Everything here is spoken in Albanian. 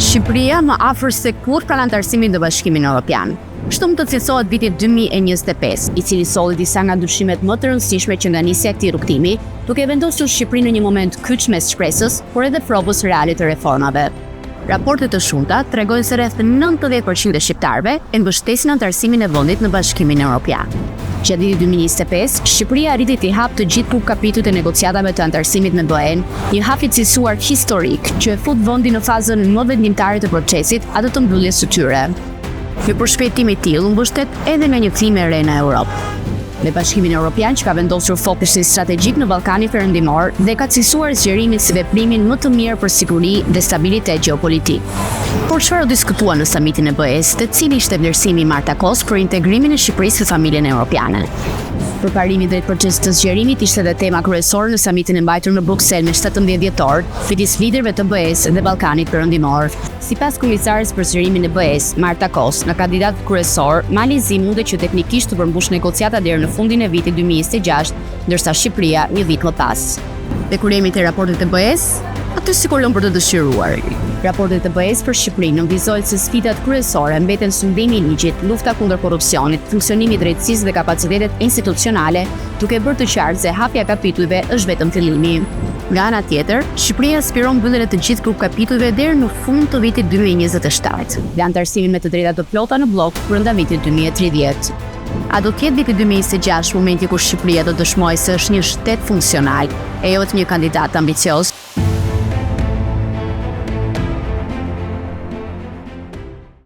Shqipëria më afër se kurrë pranë anëtarësimit në Bashkimin Europian. Kështu mund të cilësohet viti 2025, i cili solli disa nga ndryshimet më të rëndësishme që nga nisja e këtij rrugëtimi, duke e vendosur Shqipërinë në një moment kyç mes shpresës, por edhe provës reale të reformave. Raporte të shumta tregojnë se rreth 90% e shqiptarëve e mbështesin anëtarësimin e vendit në Bashkimin Europian. Gjatë vitit 2025, Shqipëria arriti t'i hapë të gjithë grupkapitujt e negociatave të anëtarësimit me BE-n, një hap i cilësuar historik, që e fut vendin në fazën më vendimtare të procesit, atë të mbylljes së tyre. Një përshpejtim i tillë u mbështet edhe nga një klimë e re në Europë, me Bashkimin Europian që ka vendosur fokusin strategjik në Ballkanin Perëndimor dhe ka cilësuar zgjerimin si veprimin më të mirë për siguri dhe stabilitet gjeopolitik. Por çfarë u diskutua në samitin e BE-së dhe cili ishte vlerësimi i Marta Kos për integrimin e Shqipërisë në familjen europiane? Përparimi drejt procesit të zgjerimit ishte dhe tema kryesore në samitin e mbajtur në Bruksel me 17 dhjetor midis liderëve të BE-së dhe Ballkanit Perëndimor. Sipas komisares për zgjerimin e BE-së, Marta Kos, nga kandidatët kryesorë, Mali i Zi mundet që teknikisht të përmbushë negociatat deri në fundin e vitit 2026, ndërsa Shqipëria një vit më pas. Dhe kur jemi te raportet e BE-së, aty sikur lënë për të dëshiruar. Raportet e BE-së për Shqipërinë nënvizojnë se sfidat kryesore mbeten sundimi i ligjit, lufta kundër korrupsionit, funksionimi i drejtësisë dhe kapacitetet institucionale, duke bërë të qartë se hapja e kapitujve është vetëm fillimi. Nga ana tjetër, Shqipëria aspiron mbylljen e të gjithë grupkapitujve deri në fund të vitit 2027 dhe anëtarësimin me të drejta të plota në bllok brenda vitit 2030. A do të jetë viti 2026 momenti kur Shqipëria do të dëshmojë se është një shtet funksional, e jo vetëm një kandidat ambicioz?